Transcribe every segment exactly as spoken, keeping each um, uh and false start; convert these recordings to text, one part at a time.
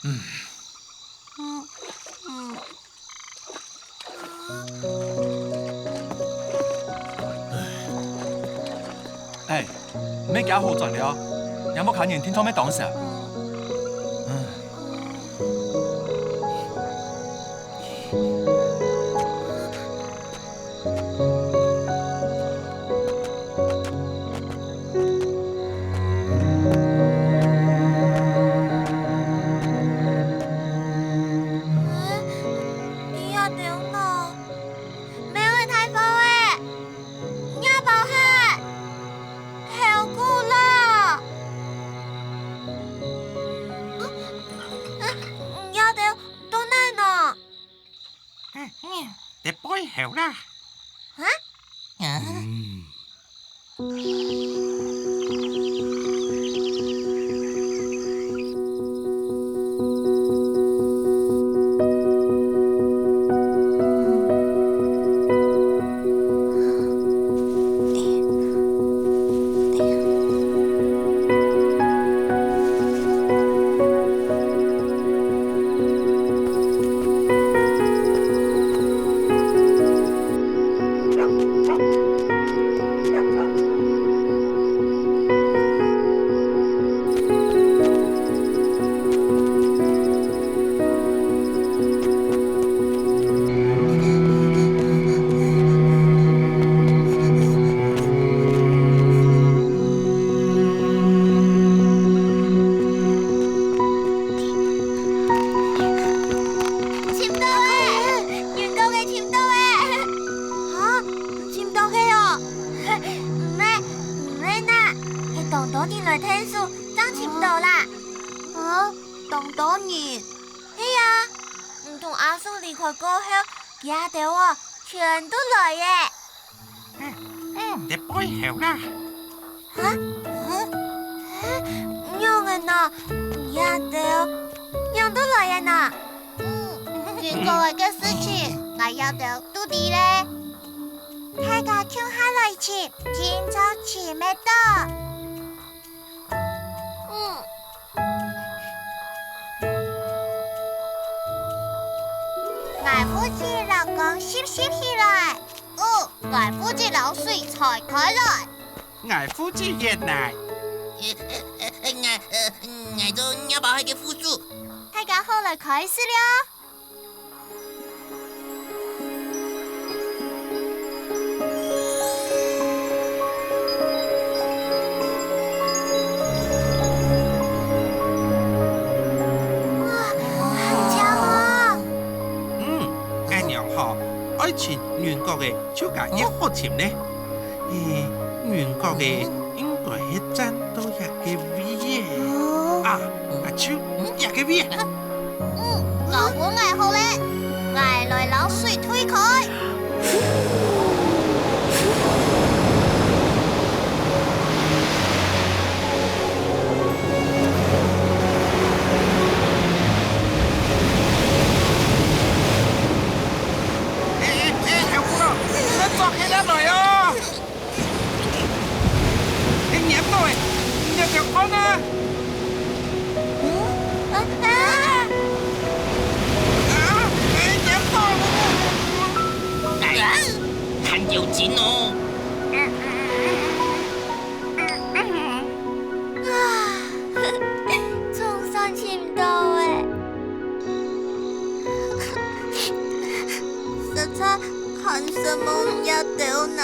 嗯，嗯。哎，毋免驚好轉了，若屋下人定著會當愁。嗯。 佢這兜呢？貓仔大貨仔，若包蟹，猴牯咯。嗯，嗯，這兜到哪呢？ 嗯，嗯，在背後啦。啊？嗯。 尋到咧！原告个尋到咧！啊，尋到个哦！毋係，毋係啦，係當多人來𢯭手，正尋到啦。啊，當多人？係啊，你同阿叔離開過後，佢兜哦，全都來咧。 嗯，嗯，在背後啦。哈？哈？仰仔呢？這兜仰都來咧呢？嗯，原告个事情，𠊎這兜都知咧。大家共下來尋，定著尋會到。 嗯。𠊎負責摎光熻熻起來。哦，𠊎負責摎水採開來。𠊎負責挖泥。呃，呃，呃，𠊎，呃，𠊎做若包蟹个副手。大家好來開始了。 哇，很強哦！嗯，恁樣吼，愛尋原告个就較好尋呢。 欸，原告个應該係站到這个位仔。哦。啊，啊就這个位仔。嗯，交分𠊎好咧，𠊎來摎水推開。欸，欸，欸，猴牯咯，你做起來來哦！ 欸，黏到欸，你兜看啊！嗯？啊，啊！啊，欸，黏到！哎呀，還有勁哦！啊，總算尋到欸！實在看什麼也得呢。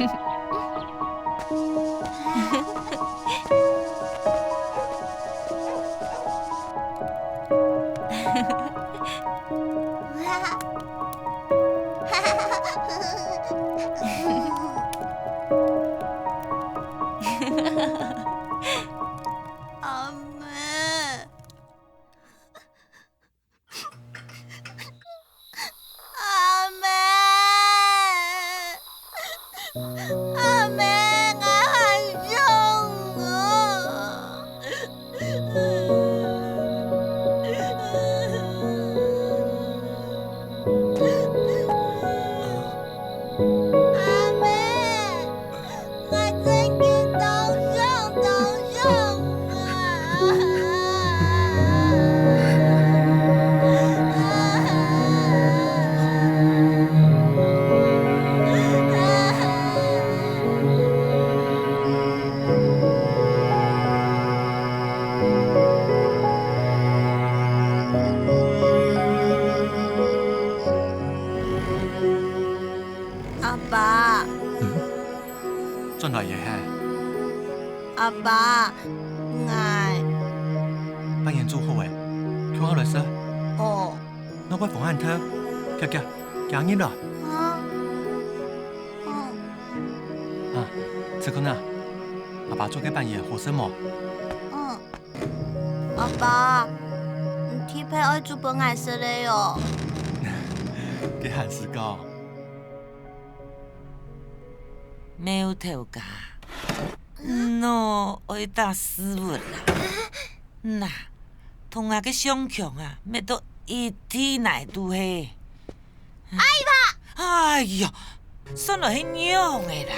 阿姆，阿姆，阿姆，𠊎還想哦。 阿姆，𠊎真經當想當想啊！阿爸，嗯？轉來了嘿？阿爸，𠊎……飯圓煮好了，共下來食。哦。外背風恁透，遽遽，行入來。啊？嗯。啊，子坤啊，阿爸做个粄圓好食無？嗯。 阿爸，你特別愛煮分𠊎食个哦。該還使講。苗頭家，你哦，愛打屎朏啦！那，同𠊎个相共啊，搣到一地泥都係。 阿姨婆！哎呀，算來係仰仔啦？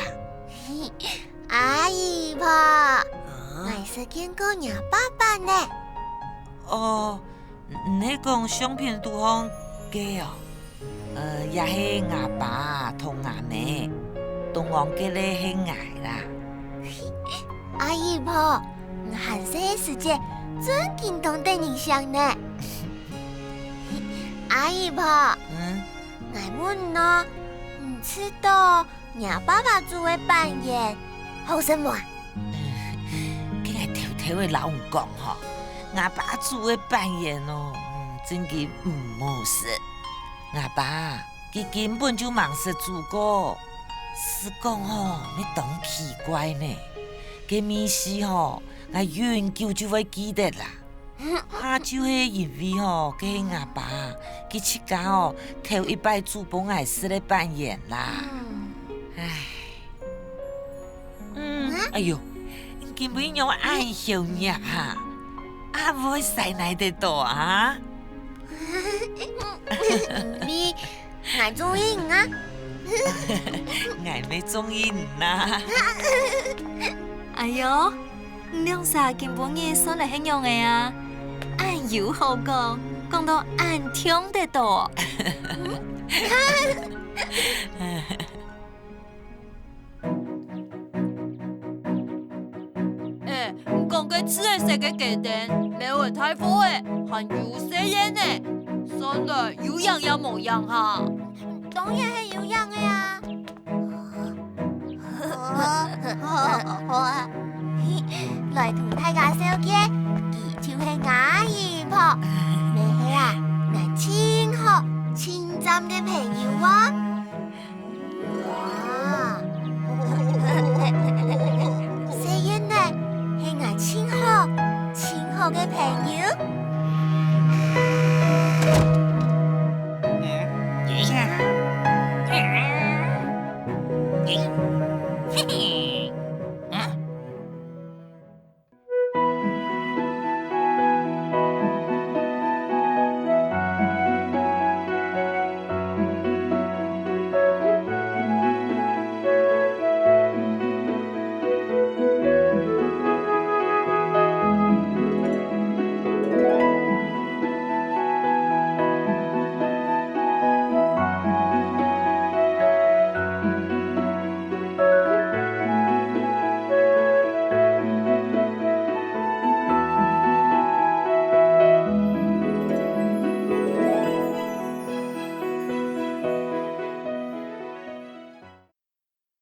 阿姨婆，𠊎識見過若爸爸呢。哦，你係講相片肚項个哦？呃，這係吾爸同吾姆，中央該个係𠊎啦。阿姨婆，你還細个時節，真經當得人惜呢。 阿姨婆，嗯？𠊎問你哦，你食著若爸爸煮个粄圓好食無啊？該𠊎偷偷仔摎你講吼，吾爸煮个粄圓哦，嗯，真經毋好食。吾爸佢根本就吂識煮過，係講吼，乜當奇怪呢。該味緒吼，𠊎永久就會記得啦。 啊，就係因為吼，該係吾爸，佢自家哦，頭一擺煮分𠊎食个粄圓啦。嗯。唉。嗯，嗯？哎喲，今晡日仰恁嬈嬈哈？啊，會使哪得著啊？你 𠊎中意你啊！𠊎乜中意你啊！哎喲，你兩儕今晡日算來係仰仔啊？恁有好講，講到恁暢得著。 欸，你講該自家食个雞丁，貓仔大貨仔，還有細燕仔，算來有影也無影哈？當然係有影个啊！來同大家紹介，佢就係吾姨婆，乜係啊，𠊎盡好、盡讚个朋友哦。 哇！細燕仔，係𠊎盡好、盡好个朋友。